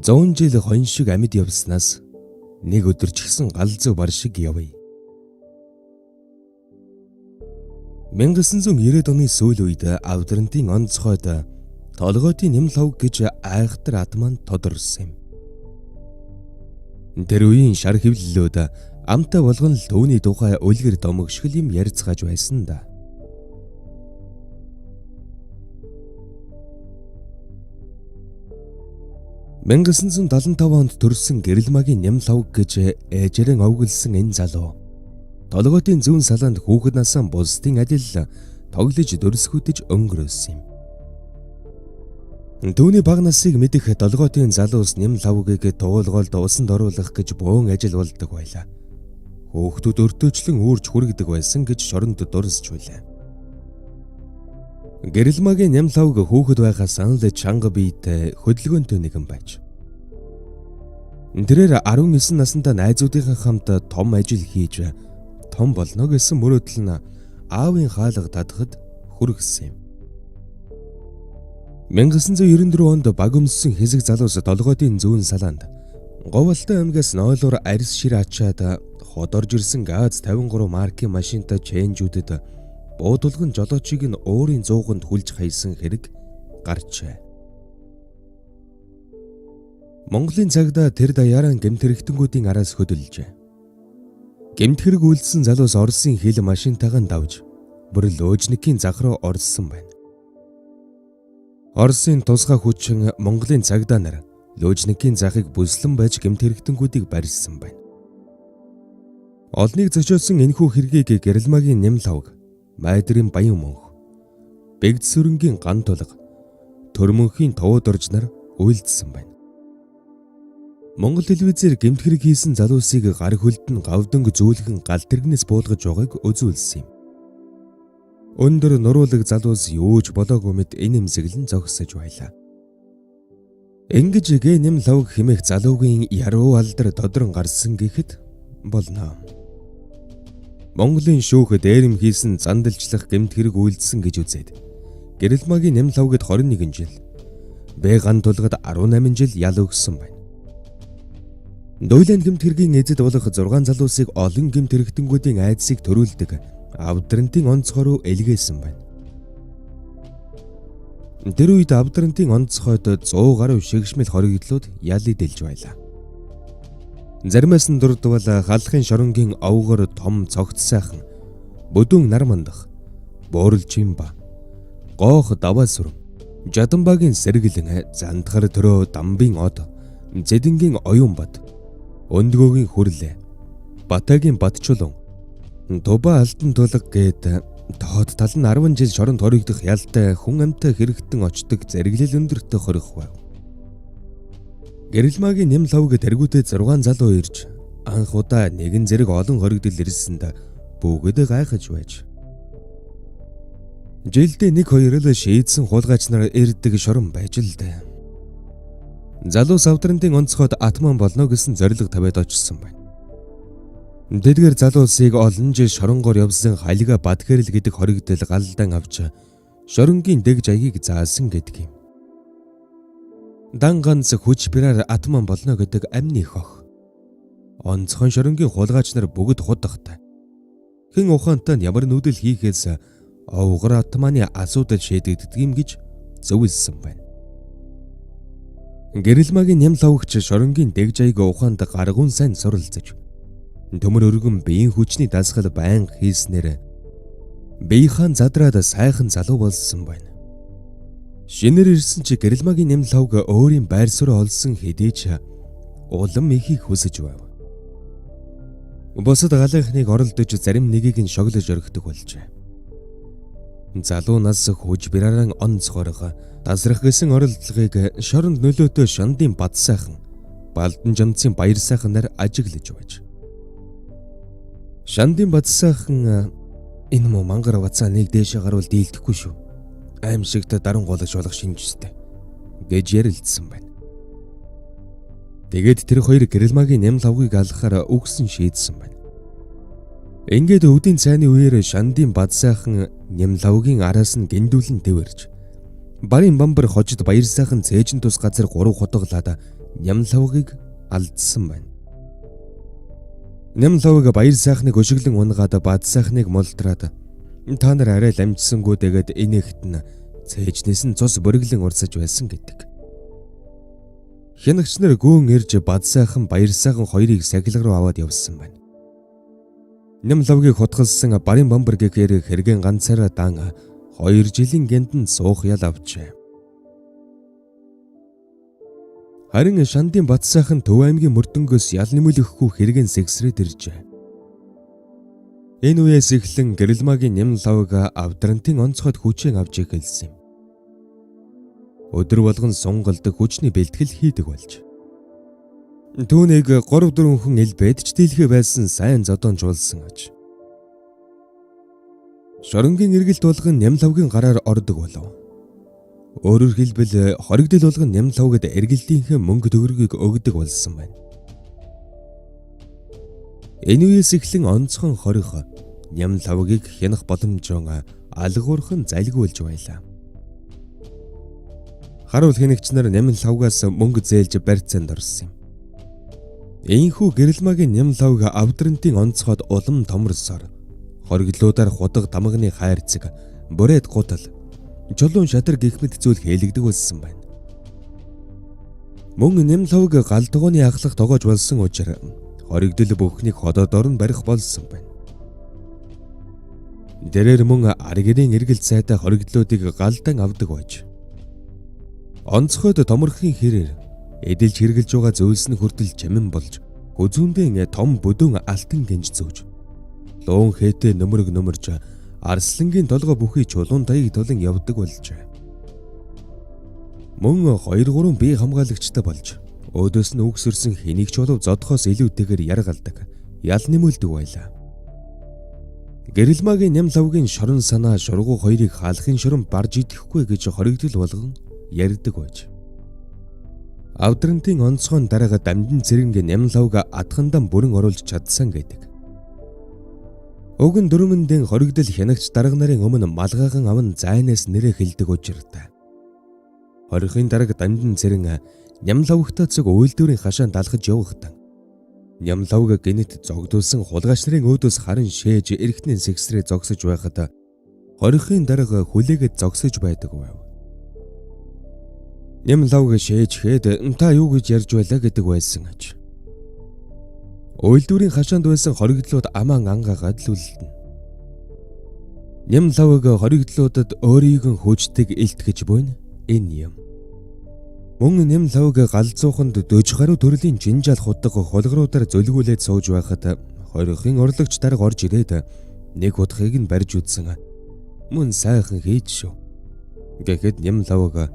100 жил хонь шиг амьд явснаас нэг өдөр ч гэсэн галзуу бар шиг явъя. 1990-ад оны сүүл үед Авдрантын онцгойд Толгойтын Нямлавг гэж айхтар атман тодорсон юм. Тэр үеийн шар хэвлэлүүд амтай болгон л түүний тухай үлгэр домог шиг юм ярьцгааж байсан да. 1975 онд төрсэн Гэрэлмагийн Нямлавг гэж ээжэрэн овоглосон энэ залуу Толгойтын зүүн салаанд хүүхэд насаа бусдын адил тоглож дөрсгүдэж өнгөрөөсөн юм. Түүний бага насыг мэдэх Толгойтын залуус Нямлавгийг туулголд усанд оруулах гэж бөөн ажил болдог байлаа. Хүүхдүүд өртөөчлөн үүрч хүргэдэг байсан гэж шоронд дурсаж байлаа. Гэрэлмагийн Нямлавг хүүхэд байхаас л чанга биетэй хөдөлгөөнтэй нэгэн байж. Тэрээр 19 наснда найзуудынхаа хамт том ажил хийж том болно гэсэн мөрөөдөл нь аавын хаалга татахад хүргэсэн юм. 1994 онд баг өмссөн хэсэг залуус Толгойтын зүүн салаанд Говьалтай аймгаас нойлоор арьс шир ачаад хот орж ирсэн ГАЗ 53 маркийн машинтай чэнжүүдэд буудулган жолоочийг нь уурын зууганд хүлж хайсан хэрэг гарчээ. Монголын цагдаа тэр даяараа гэмт хэрэгтэнгүүдийн араас хөдөлжээ. Гэмт хэрэг үйлдсэн залуус Оросын хил машинтайгаа давж бүр Лөөжникийн зах руу орсон байна. Оросын тусгай хүчин Монголын цагдаа нар Лөөжникийн захыг бүслэн байж гэмт хэрэгтэнгүүдийг барьсан байна. Олныг зочиолсон энэхүү хэргийг Гэрэлмагийн Нямлавг, Майдрын Баян мөнх, Бэгд сүрэнгийн Ган тулга, Төрмөнхийн Товод орж нар үйлдсэн байна. Монгол телевизээр гэмт хэрэг хийсэн залуусыг гар хөлд нь гавданг зөөлхөн гал тэрэгнээс буулгаж байгааг үзүүлсэн юм. Өндөр нуруулаг залуус юу ч болоогүй мэт инэмсэглэн зогсож байлаа. Ингэж гэ Нямлавг хэмээх залуугийн яруу алдар тодрон гарсан гэхэд болно. Монголын шүүх дээрэм хийсэн зандалчлах гэмт хэрэг үйлдсэн гэж үзээд Гэрэлмагийн Нямлавгад 21 жил, Бэ Ган тулгад 18 жил ял өгсөн байна. Дуйлан гэмт хэргийн эзэд болох 6 залуусыг олон гэмт хэрэгтэнгүүдийн айдсыг төрүүлдэг Авдрантын онцгой руу элгээсэн байна. Тэр үед Авдрантын онцгойд 100 гаруй шигшмэл хоригдлууд ял идэлж байлаа. Заримаас нь дурдвал халахын шоронгийн овгор том цогц сайхан, бүдүүн нар мандах, бууралжимба, гоох даваа сүрэн, жадамбагийн сэргэлэн, зандхар төрөө дамбын од, зэдэнгийн оюун бат, өндгөөгийн хүрлээ, батагийн батчулун, тубаа алтан тулга гээд тоод тал нь 10 жил шоронд хоригдох ялтай хүн амтай хэрэгтэн очдог зэрэглэл өндөртэй хорих байв. Гэрэлмагийн Нямлавг тэргүүтээ 6 залуу ирж анх удаа нэгэн зэрэг олон хоригдол ирсэнд бүгд гайхаж байж. Жилдээ нэг хоёр л шийдсэн хулгайч нар ирдэг шорон байж л дээ. Залуус Авдрантын онцгойд атман болно гэсэн зорилго тавиад очсон байна. Тэдгээр залуусыг олон жил шоронгоор явсан Халига Батгэрэл гэдэг хоригдол галдан авч шоронгийн дэг жаягийг заасан гэдэг юм. Дан ганц хүч бираар атман болно гэдэг амны хох. Онцгой шоронгийн хулгайч нар бүгд худагтай. Хэн ухаантай нь ямар нүүдэл хийхээс овгор атманы асуудал шийдэгддэг юм гэж зөвлөсөн байна. Гэрэлмагийн Нямлавгч шоронгийн дэг жаяг ухаанд гаргуун сайн суралцаж төмөр өргөн биеийн хүчний дасгал байнга хийснээр биеийнхаа задраад сайхан залуу болсон байна. Шинээр ирсэн чи Гэрэлмагийн Нямлавг өөрийн байр суурь олсон хэдий ч улам ихийг хүсэж байв. Бусад галынхныг оролдож зарим нэгийг нь шоглож орхидог болжээ. Залуу нас хүж бирааран онцгойрох тасрах гэсэн оролдлогыг шоронд нөлөөтэй шандын бад сайхан, балдан жамцын баяр сайхан нар ажиглаж байж. Шандын бад сайхан энэ мó мангар вацаа нэг дээшээ гарвал дийлдэхгүй шүү. Аимшигт даран гуулж болох шинжтэй гэж ярилцсан байна. Тэгээд тэр хоёр Гэрэлмагийн Нямлавгийг алгахаар үгсэн шийдсэн байна. Ингээд өвдийн цайны үеэр Шандын бад сайхан Нямлавгийн араас нь гиндүүлэн тэвэрч барын бамбар хожид баяр сайхан цээжин тус газар 3 хутгалаад Нямлавгийг алдсан байна. Нямлавыг баяр сайхныг өшиглөн унгаад бад сайхныг мултраад та нар арай л амжсангүй дэгэд инээхт нь цээжнээс нь цус бөриглөн урсаж байсан гэдэг. Хянагч нар гүн ирж бад сайхан баяр сайхан хоёрыг сахилга руу аваад явсан байна. Нямлавгийг хутгалсан барын бамбар гэхээр хэргийн ганцаараа дан 2 жилийн гэндэнд суух ял авчээ. Харин Шандын бат сайхан Төв аймгийн мөрдөнгөөс ял нэмэлэхгүй хэргэн сэгсрээд иржээ. Энэ үеэс эхлэн Гэрэлмагийн Нямлавг Авдрантын онцгойд хүчээн авч эхэлсэн юм. Өдөр болгон сунгалдаг хүчний бэлтгэл хийдэг болж. Түүнийг 3-4 хүн элбэд ч дийлхэ байсан сайн зодон жуулсан аж. Шоронгийн эргэлт болгон Нямлавгийн гараар ордог болов. Өөрөөр хэлбэл хоригдол болгон Нямлавгад эргэлтийнхээ мөнгө төгрөгийг өгдөг болсон байна. Энэ үеэс эхлэн онцгой хорих Нямлавгийг хянах боломжоо алгуурхан залгиулж байлаа. Харуул хянагч нар Нямлавгаас мөнгө зээлж барьцаанд орсон юм. Ийхүү Гэрэлмагийн Нямлавг Авдрантын онцгойд улам томорсоор хоригдлуудаар худаг тамганы хайрцаг, бүрээд гутал, чулуун шатар гэх мэт зүйл хээлэгдэг болсон байна. Мөн Нямлавг гал тогооны ахлах тогоож болсон учраас хоригдол бүхнийг ходоодоор нь барих болсон байна. Тэрээр мөн аргэрийн эргэлт сайтай хоригдлуудыг галдан авдаг байж. Онцгойд томорхын хэрээр эдэлж хэрглэж байгаа зүйлс нь хүртэл чамин болж хүзүүндээ том бүдүүн алтан гинж зүүж луун хээтэй нөмрөг нөмөрж арслангийн толгой бүхий чулуун таяг тулан явдаг болжээ. Мөн 2-3 бие хамгаалагчтай болж өөдөөс нь үгсэрсэн хэнийг ч болов зодхоос илүүтэйгээр яргалдаг, ял нэмэлдэг байлаа. Гэрэлмагийн Нямлавгийн шорон санаа шургуу хоёрыг хаалхын шорон барж идэхгүй гэж хоригдол болгон ярьдаг байж. Авдрантын онцгой дараага дамжин цэрэнг Нямлавг атхандан бүрэн оруулж чадсан гэдэг. Уг нь дөрмөндийн хоригдол хянагч дарга нарын өмнө малгайхан аван зайнаас нэрээ хэлдэг учиртай. Хорихын дарга дамжин цэрэн Нямлавгтай цэг үйлдвэрийн хашаанд алхаж явахдаа Нямлавг гинэт зогдуулсан хулгайч нарын өөдөөс харан шээж эргэтний сэгсрээ зогсож байхад хорихын дарга хүлээгээд зогсож байдаг байв. Нямлавг шээжхэд та юу гэж ярьж байлаа гэдэг байсан аж. Үйлдвэрийн хашаанд байсан хоригдлууд амаан ангаагаад л үлдэнэ. Нямлавг хоригдлуудад өөрийг нь хүчдэг илтгэж буйна энэ юм. Мөн Нямлавг галзууханд 40 гаруй төрлийн жинжаал худаг хулгаруудаар зөлгүүлээд сууж байхад хорихын орлогч дарга орж ирээд нэг худахыг нь барьж үзсэн. Мөн сайхан хийж шүү. Гэхэд Нямлавг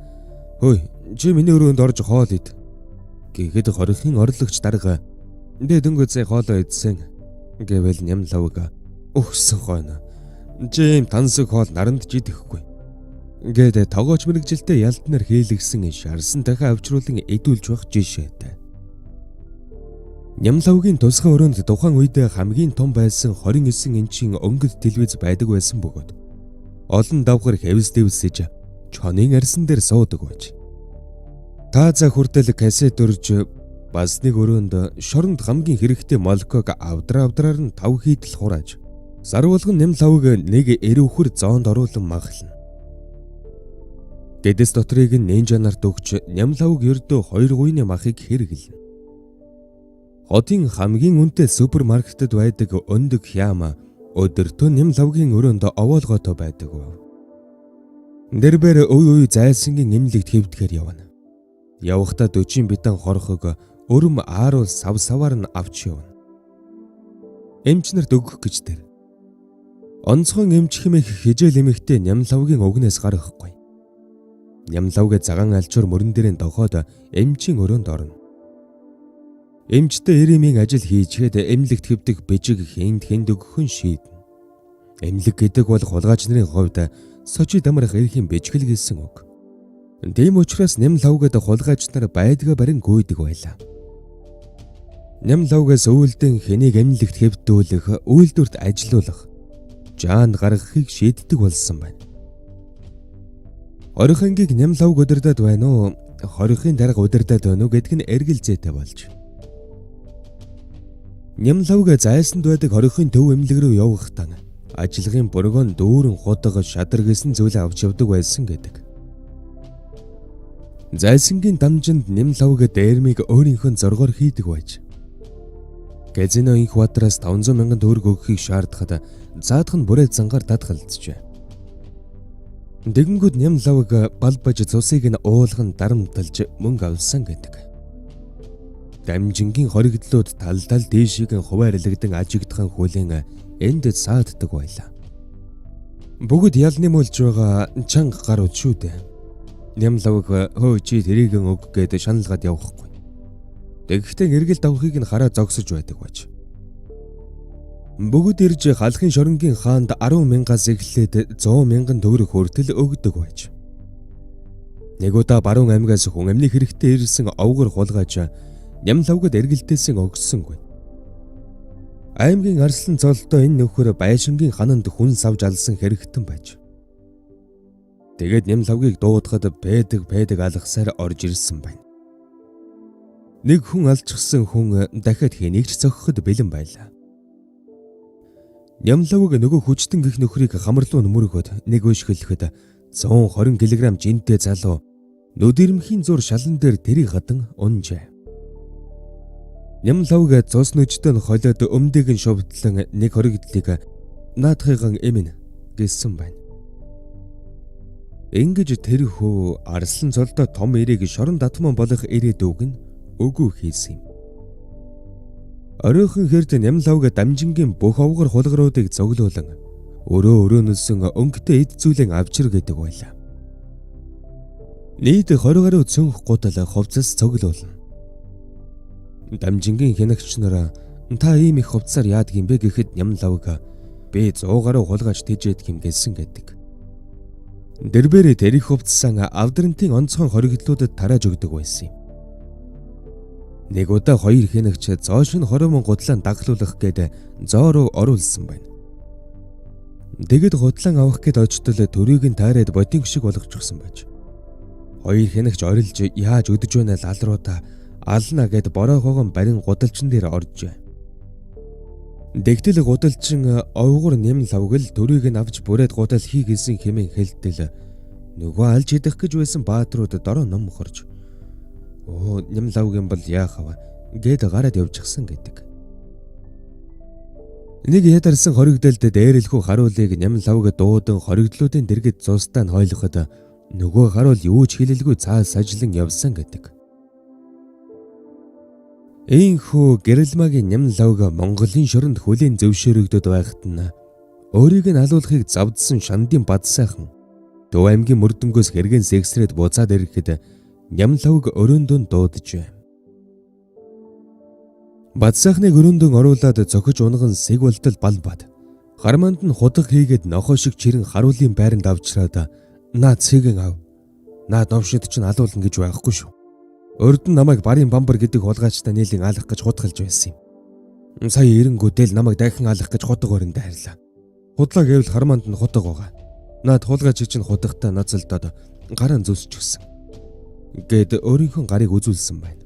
"Хөөе, чи миний өрөөнд орж хоол ид." Гэхэд хорихын орлогч дарга "Дэ дөнгөж сая хоолоо идсэн." Гэвэл Нямлавг "Өгсөн хойно. Чи ийм тансаг хоол наранд ч идэхгүй." Гээд тогооч мэрэгжилтэй ялтнаар хийлгсэн шарсан дахин авчруулан эдүүлж байх жишээтэй. Нямлавгийн тусгай өрөөнд тухайн үед хамгийн том байсан 29 инчийн өнгөт телевиз байдаг байсан бөгөөд олон давхар хэвс дэвсэж чонын арьсан дээр суудаг байж. Тааза хүртэл кассет өрж бас нэг өрөөнд шоронд хамгийн хэрэгтэй молоког авдраар нь 5 хийдэл хурааж сар болгон Нямлавг нэг эрүүхэр зоонд оруулан махлана. Гэдэс дотрыг нь нинжа нарт өгч Нямлавг ердөө 2 гуйны махыг хэрэглэнэ. Хотын хамгийн үнэтэй супермаркетад байдаг өндөг хяама өдөртөө Нямлавгийн өрөөнд овоолгоотой байдаг байв. Дэрбэр үе үе зайлсангийн эмнэлэгт хэвдэхээр явна. Явахдаа 40 битан хорхог өрөм ааруул сав саваар нь авч явна. Эмч нарт өгөх гэж тэр. Онцгой эмч хэмээх хижээл эмэгтэй Нямлавгийн өгнөөс гарахгүй. Нямлавг цагаан альчуур мөрөн дээрээ дохоод эмчийн өрөөнд орно. Эмчтэй Эремийн ажил хийчгээд эмнэлэгт хэвдэх бичиг хийнд хүнд өгөхөн шийднэ. Эмнэлэг гэдэг бол хулгайч нарын хувьд Сочид амрах эрхийн бичгэл гэсэн үг. Тийм учраас Нямлавгад хулгайч нар байдгаа барин гүйдэг байлаа. Нямлавгаас өвөлдөн хэнийг эмнэлэгт хэвдүүлэх, үйлдвэрт ажилуулах, жаанд гаргахыг шийддэг болсон байна. Орих ангийг Нямлавг удирдаад байна уу? хорихын дарга удирдаад байна уу гэдг нь эргэлзээтэй болж. Нямлавг зайсанд байдаг хорихын төв эмнэлэг рүү явахдаа ажиллагын бургон дүүрэн худаг шадар гэсэн зүйлээ авч явдаг байсан гэдэг. Зайсангийн дамжинд Нямлавг дээрмийг өөрийнхөө зоргоор хийдэг байж. Казино инх баатраас 500 мянган төгрөг өгөхийг шаардахад заадах нь бүрээ зангаар дадгалджээ. Тэгэнгүүт Нямлавг балбаж цусыг нь уулган дарамталж мөнгө авсан гэдэг. Дамжингийн хоригдлууд тал тал дээшийг нь хуваарлагдсан ажигдхан хүлэн энд сааддаг байлаа. Бүгд ялны мөлж байгаа чанга гарууд шүү дээ. Нямлавг хөө чи тэрийг өг гээд шаналгаад явахгүй. Тэгэхдээ эргэл давхыг нь хараа зогсож байдаг байж. Бүгд ирж халахын шоронгийн хаанд 10 мянгаас эхлээд 100 мянган төгрөг хүртэл өгдөг байж. Нэг удаа Баруун аймгаас хүн амны хэрэгтэй ирсэн овгор хулгайч Нямлавгад эргэлдээсэн өгсөнгүй. Аймгийн Арслан цолдоо энэ нөхөр байшингийн хананд хүн савж алсан хэрэгтэн байж. Тэгээд Нямлавгийг дуудахад пэдэг алгасаар орж ирсэн байна. Нэг хүн алчихсан хүн дахиад хэнийг ч зохиход бэлэн байлаа. Нямлавг нөгөө хүчтэн гих нөхрийг хамарлуу нөмөргөхөд нэг өшгөлөхөд 120 кг жинтэй залуу нүдэрмхийн зур шалан дээр тэрийг хадан унжээ. Нямлавг цус нүжтэй нь холиод өмдийг нь шувтлан нэг хоригдлыг наадхыган эмин гэсэн байна. Ингэж тэр хөө Арслан цолдоо том эрийг шорон татман болох ирээдүг нь үгүй хийсэн юм. Оройхон хэрд Нямлавг дамжингийн бүх овгор хулгаруудыг цоглуулан өрөө өрөөнөөсөн өнгөтэй эд зүйлэн авчир гэдэг байлаа. Нийт 20 гаруй цөнх гутал хувцас цоглуулна. Дамжингийн хянагч нар та ийм их хувцсаар яадаг юм бэ гэхэд Нямлавг би 100 гаруй хулгайч тэжээдэг юм гэсэн гэдэг. Дэрбэрээ тэр их хувцсан авдрантын онцгой хоригдлуудад тарааж өгдөг байсан юм. Нэг удаа хоёр хянагч зоо шин 20 мөн гутлаа даглуулах гээд зоо руу оруулсан байна. Тэгэд гутлан авах гээд очтол төрийг нь таарад ботинг шиг болгочихсон байж. Хоёр хянагч орилж яаж өдөж байна лалруудаа ална гэд бороо хогон барин гудалчин дээр оржээ. Дэгтэл гудалчин овгор Нямлавг л төрийг нь авч бүрээд гудал хий гэсэн хэмээн хэлтэл нөгөө алж идэх гэж байсан баатрууд дороо ном хорж "Оо Нямлавг юм бол яах вэ?" гэд гараад явчихсан гэдэг. Нэг ядарсан хоригдолд дээрлэхүү харуулыг Нямлавг дуудан хоригдлуудын дэргэд цустай нь хойлоход нөгөө харуул юу ч хэлэлгүй цаас сажлан явсан гэдэг. Ийхүү Гэрэлмагийн Нямлавг Монголын шоронд хүлээн зөвшөөрөгдөд байхад нь өөрийг нь алуулахыг завдсан Шандын Бадсайхан Төв аймгийн мөрдөнгөөс хэргэн сэгсрээд буцаад ирэхэд Нямлавг өрөөндөө дууджээ. Бадсайхныг өрөөндөө оруулаад цохиж унган сэг болтол балбад. Харманд нь худаг хийгээд нохоо шиг чирэн харуулын байранд авчраад наад сэгэн ав. Наад новшид чинь алуулна гэж байхгүй шүү. Урд нь намайг Барын бамбар гэдэг хулгайчтай нийлэн алах гэж хутгалж байсан юм. Сая эрэнгүүтэл намайг дахин алах гэж худаг өрөнд хайрлаа. Худлаа гэвэл харманд нь худаг байгаа. Наад хулгайч чинь худагтаа ноцолдоод гараа зүсчихсэн. Гэд өөрийнхөө гарыг үзүүлсэн байна.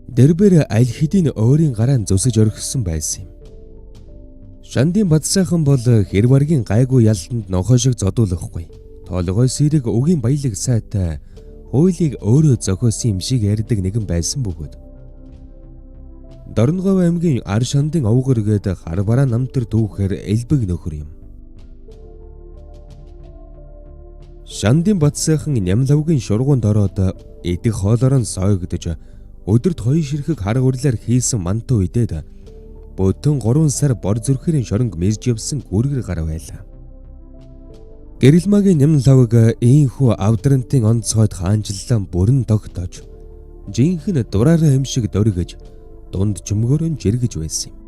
Дэрбэр аль хэдийн өөрийн гараа зүсэж орхисон байсан юм. Шандын Бадсайхан бол хэрваргийн гайгүй ялтанд нохоо шиг зодуулахгүй. Толгой сэрэг үгийн баялаг сайтай хуулийг өөрөө зохиосон юм шиг ярьдаг нэгэн байсан бөгөөд Дорногов аймгийн Ар шандын овгор гээд харбараа намтар түүхээр элбэг нөхөр юм. Шандын Бадсайхан Нямлавгийн шургуунд ороод идэх хоолоор нь сойгдож өдөрт 2 ширхэг харга урлаар хийсэн мантуу идээд бүтэн 3 сар бор зүрхэрийн шоронг мэрж явсан гүргэр гар байлаа. Гэрэлмагийн Нямлавг ийхүү авдрантын онцгойд хаанчлалаа бүрэн тогтоож жинхэнэ дураараа юм шиг дөргөж дунд чөмгөөрөө жиргэж байсан юм.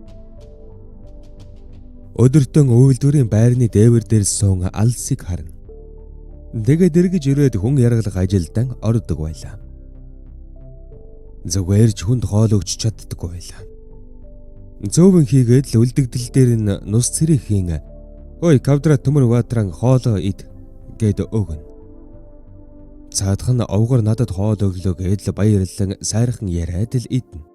Өдөртөн үйлдвэрийн байрны дээвэр дээр суун алсыг харна. Тэгээд эргэж ирээд хүн яргалах ажилдан ордог байлаа. Зүгээр ч хүнд хоол өгч чаддаггүй байлаа. Зөөвөн хийгээд л үлдэгдэл дээр нь нус цэрийн "Ой, квадрат төмөр ватран хоолоо ид" гэд өгнө. Цаадах нь овгор надад хоол өглөө гэдэл баярлан сайрхан яриад л идэнэ.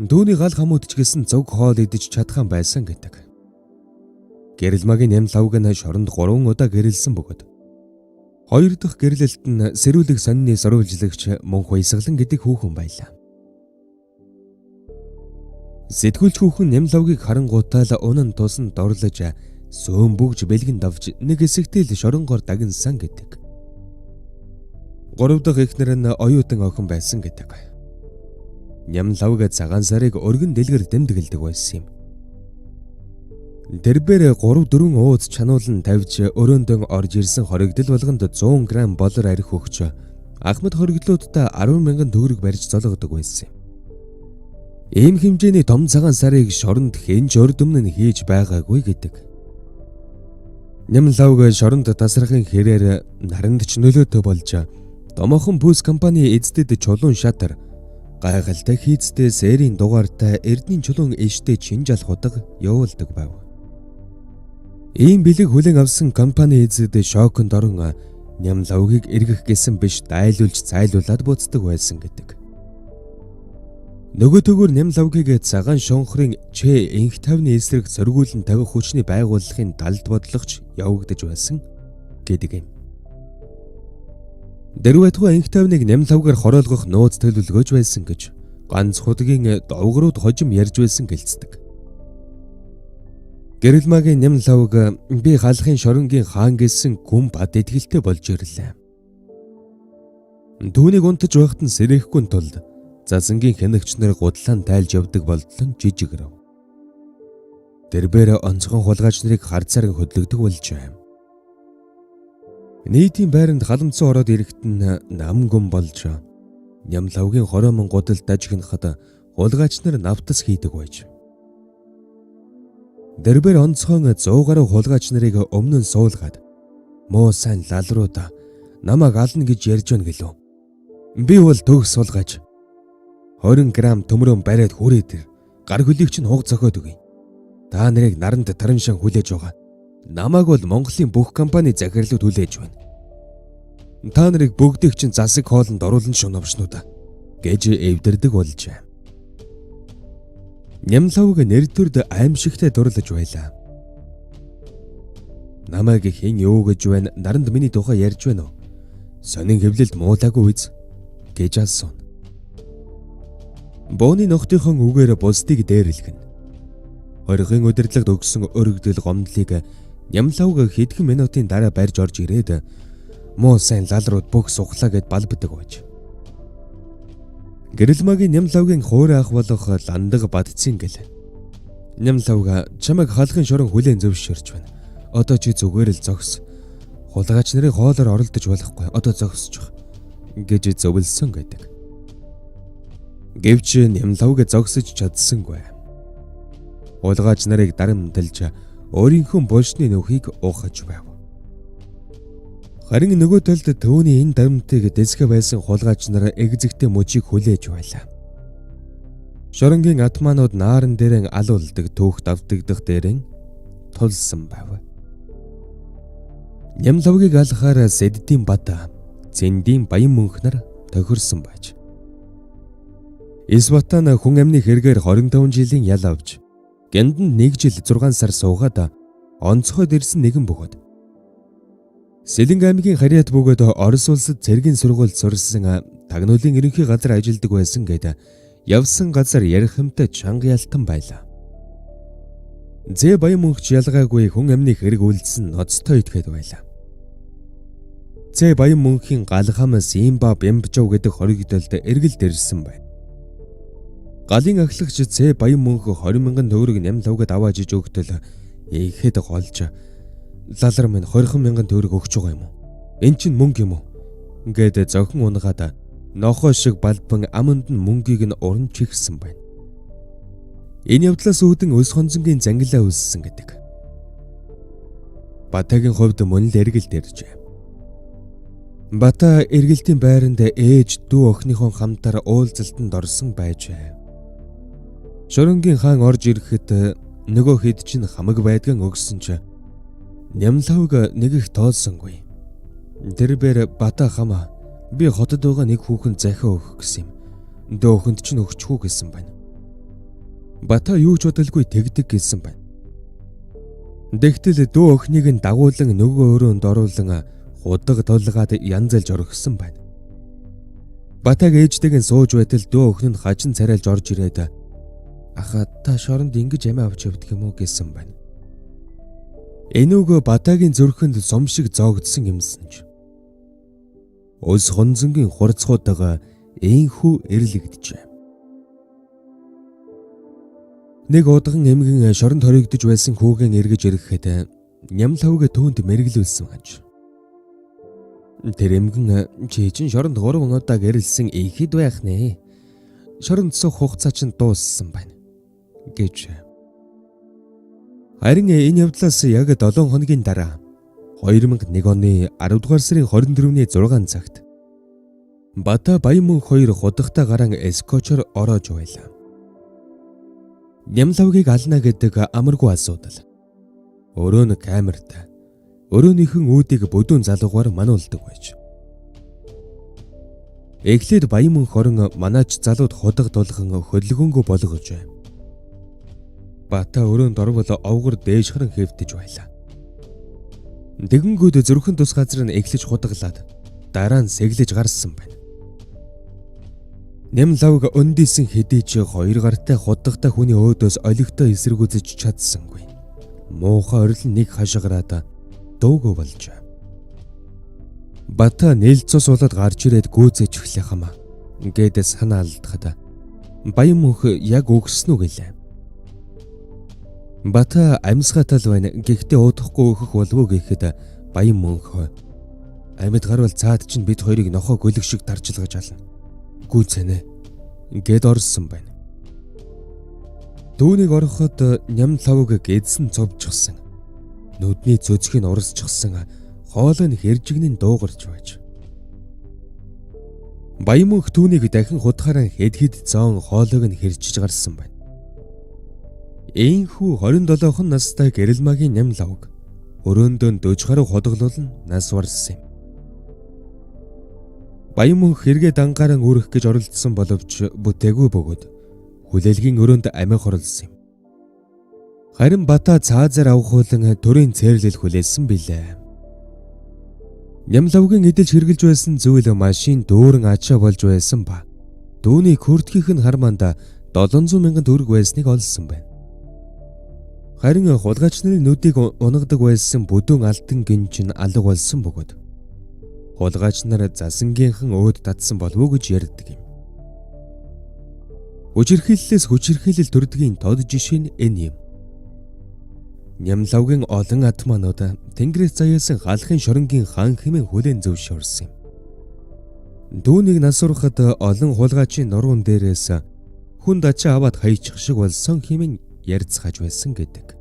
Түүний гал хамууд ч гэсэн зөв хоол идэж чадхан байсан гэдэг. Гэрэлмагийн Нямлавг нь шоронд 3 удаа гэрэлсэн бөгөөд 2 дахь гэрлэлт нь сэрүүлэг сонины сурвалжлагч Мөнх Баясгалан гэдэг хүүхэн байлаа. Сэтгүүлч хүүхэн Нямлавгийг харангуутаа л унан тусан дурлаж сөөн бүгж бэлгэн давж нэг хэсэгтэл шоронгоор дагнсан гэдэг. 3 дахь эхнэр нь оюутан охин байсан гэдэг. Нямлавг цагаан сарыг өргөн дэлгэр дэмдэгэлдэг байсан юм. Тэрбээр 3-4 ууц чануулан тавьж өрөөндөө орж ирсэн хоригдол болгонд 100 г болор арх өгч Ахмад хоригдлуудаа 10,000 төгрөг барьж золгодог байсан юм. Ийм хэмжээний том цагаан сарыг шоронд хэн ч урд өмнө нь хийж байгаагүй гэдэг. Нямлавг шоронд тасрахын хэрээр наранд ч нөлөөтэй болж томоохон пүс компани эздэд чулуун шатар гайхалтай хийцтэй серийн дугаартай эрдний чулуун эштэй шинж алхудаг явуулдаг байв. Ийм бэлэг хүлээн авсан компани эзэд шоконд орон Нямлавгийг эргэх гэсэн биш дайлуулж зайлуулад буцдаг байсан гэдэг. Нөгөөтэйгүр Нямлавгийг цагаан шонхрын Ч энх тавны эсрэг сөргүүлэн тавих хүчний байгууллагын далд бодлогоч явагдаж байсан гэдэг юм. Дэрвэ байтугай энх тавныг Нямлавгаар хороолгох нууц төлөвлөгөөж байсан гэж ганц худгийн довгорууд хожим ярьж байсан гэлцдэг. Гэрэлмагийн Нямлавг би халахын шоронгийн хаан гэсэн гүн бад итгэлтэй болж ирлээ. Түүнийг унтаж байхад нь сэрэхгүй тулд зазангийн хянагч нар гудлаан тайлж явдаг болдлон жижигрэв. Тэрбээр онцгой хулгайч нарыг харцаар хөдлөгдөг болжээ. Нийтийн байранд халамцсан ороод ирэхэд нь нам гүн болж Нямлавгийн 20 мөн гудал дажигнахад хулгайч нар навтас хийдэг байж. Дэрбэр онцгой 100 гаруй хулгайч нарыг өмнө нь суулгаад муу сайн лалруудаа намайг ална гэж ярьж байна гэлөө. Би бол төгс хулгайч. 20 г төмрөө бариад хүрээд ир. Гар хөлийг чинь хуг зохиод өгье. Та нарыг наранд тараншан хүлээж байгаа. Намайг бол Монголын бүх компани захирлууд хүлээж байна. Та нарыг бүгдийг чинь засаг хоолнд оруулан шунавшнуудаа гэж эвдэрдэг болжээ. Нямлавг нэр төрд аимшигтай дурлаж байлаа. Намайг хэн юу гэж байна? Наранд миний тухай ярьж байна уу? Сонин хэвлэлд муулаагүй биз? Гэж асууна. Бууны ногтынхон үгээр бусдыг дээрлэгнэ. Хоригын удирдлагад өгсөн өргөдөл гомдлыг Нямлавг хэдхэн минутын дараа барьж орж ирээд муу сайн лалрууд бүх сухлаа гэд балбдаг байж. Гэрэлмагийн Нямлавгийн хуурай ах болох Ландаг Бадцин гэл. Нямлавг чамайг халахын шорон хүлээн зөвшөөрч байна. Одоо чи зүгээр л зогс. Хулгайч нарын хоолоор оролдож болохгүй. Одоо зогсчих гэж зөвлөсөн гэдэг. Гэвч Нямлавг зогсож чадсангүй. Хулгайч нарыг дарамталж өөрийнхөө булшны нүхийг ухаж байв. Харин нөгөө талд түүний энэ дарамтыг дэсгэ байсан хулгайч нар эгзэгтэй мөчийг хүлээж байлаа. Шоронгийн атманууд нааран дээрэн алуулдаг түүх давтагдах дээрэн тулсан байв. Нямлавгийг алхахаар Сэддийн бат Зэндийн баян мөнх нар тохирсон байж. Исватан хүн амны хэрэгээр 25 жилийн ял авч гэндэнд 1 жил 6 сар суугаад онцгойд ирсэн нэгэн бөгөөд Сэлэнг аймгийн Харьяат бөгөөд Орос улсад цэргийн сургуульд сурсан тагнуулын ерөнхий газар ажилладаг байсан гэд явсан газар ярих юмтай чанга ялтан байлаа. Зээ баян мөнхч ялгаагүй хүн амны хэрэг үлдсэн ноцтой итгээд байлаа. Зээ баян мөнхийн галхам Симба Бямбжав гэдэг хоригдолд эргэлд ирсэн байна. Галын ахлагч Зээ баян мөнх 20 мянган төгрөг Нямлавгад авааж иж өгтөл ихэд голж лалар минь 20 мянган төгрөг өгч байгаа юм уу? Эн чинь мөнгө юм уу? Ингээд зохин унгаад нохоо шиг балбан аманд нь мөнгийг нь уран чихсэн байна. Энэ явдлаас үүдэн өлс хонзонгийн зангилаа үүссэн гэдэг. Батагийн хувьд мөн л эргэлд иржээ. Бата эргэлтийн байранд ээж дүү охиныхон хамтаар уулзалтанд орсон байжээ. Шоронгийн хаан орж ирэхэд нөгөө хэд чинь хамаг байдган өгсөн чи Нямлавг нэг их тоолсонгүй. Тэр бээр Бата хамаа би хотод байгаа нэг хүүхэн захиа өгөх гэсэн юм. Дөөхөнд чинь өгчихүү гэсэн байна. Бата юу ч бодолгүй тэгдэг гэсэн байна. Тэгтэл дүү охиныг нь дагуулan нөгөө өрөөнд оруулан худаг тулгаад янзалж орхисон байна. Батаг ээжтэйг нь сууж байтал дүү охин нь хажин царайлж орж ирээд "Аха, та шоронд ингэж амиа авч явдаг юм уу?" гэсэн байна. Энүүг Батагийн зүрхэнд сум шиг зоогдсон юмсан ч ус хонзонгийн хурцхуутайгаа энхүү эрлэгджээ. Нэг удган эмгэн шоронд хоригдож байсан хүүгэн эргэж ирэхэд нямлавг түүнд мэргэлүүлсэн аж. Тэр эмгэн чи чинь шоронд 3 удаа гэрэлсэн ихэд байх нэ. Шоронд суух хугацаа чинь дууссан байна гэж. Харин энэ явдлаас яг 7 хоногийн дараа 2001 оны 10 дугаар сарын 24-ний 6 цагт Бата Баян мөнх хоёр худагтай гаран эскочор ороож байлаа. Нямлавгийг ална гэдэг амаргүй асуудал. Өрөө нь камертай. Өрөөнийхэн үүдийг бүдүүн залуугаар мануулдаг байж. Эхлээд Баян мөнх орон манаач залууд худаг тулган хөдөлгөөнгөө болгож. Бата өрөөнд орвол овгор дээш харан хэвтэж байлаа. Тэгэнгүүт зүрхэн тус газар нь эхлэж худаглаад дараа нь сэглэж гарсан байна. Нямлавг өндийсэн хэдий ч хоёр гартай худагтай хүний өөдөөс олигтой эсэргүүцэж чадсангүй. Муухай орил нэг хашгираад дуугүй болж. Бата нийл цус уулаад гарч ирээд гүйцээж эхлэх хамаа. Гээд санаа алдахад Баян мөнх яг үгсэн үү гэлээ. Бата амьсгаатай л байна. Гэхдээ уудахгүй өөхөх болов уу гэхэд Баян мөнх амьд гарвал цаад чинь бид хоёрыг нохоо гөлөг шиг дарчилгаж ална. Гүйцэнэ гэд орсон байна. Түүнийг ороход ням лавг эзэн цовжчихсан. Нүдний цөцгийг урасчихсан, хоолой нь хэржигнэн дуугарч байж. Баян мөнх түүнийг дахин худахаараа хэд хэд зоон хоолойг нь хэрчиж гарсан байна. Ээнхүү 27 настай гэрэлмагийн ням лавг өрөөндөө 40 гаруй худгалуулан нас барсан юм. Баян мөнх хэрэгээ дангааран үрэх гэж оролдсон боловч бүтээгүй бөгөөд хүлээлгийн өрөөнд амиа хорлсон юм. Харин Бата цаазаар авахуулан төрийн цээрлэл хүлээсэн билээ. Нямлавгийн эдэлж хэрглэж байсан зүйл машин дүүрэн ачаа болж байсан ба түүний хүртгийнх нь хармаанд 700 мянган төгрөг байсныг олсон байна. Харин хулгайч нарын нүдийг унагадаг байсан бүдүүн алтан гинж нь алга болсон бөгөөд хулгайч нар засангийнхан өөд татсан болов уу гэж ярьдаг юм. Хүчирхийллээс хүчирхийлэл төрдгийн тод жишээ нь энэ юм. Нямлавгийн олон атманууд Тэнгэрээс заяасан халахын шоронгийн хан хэмээн хүлээн зөвшөөрсөн юм. Түүнийг нас урахад олон хулгайчийн нуруунд дээрээс хүн дачаа аваад хаячих шиг болсон хэмээн ярьцгааж байсан гэдэг.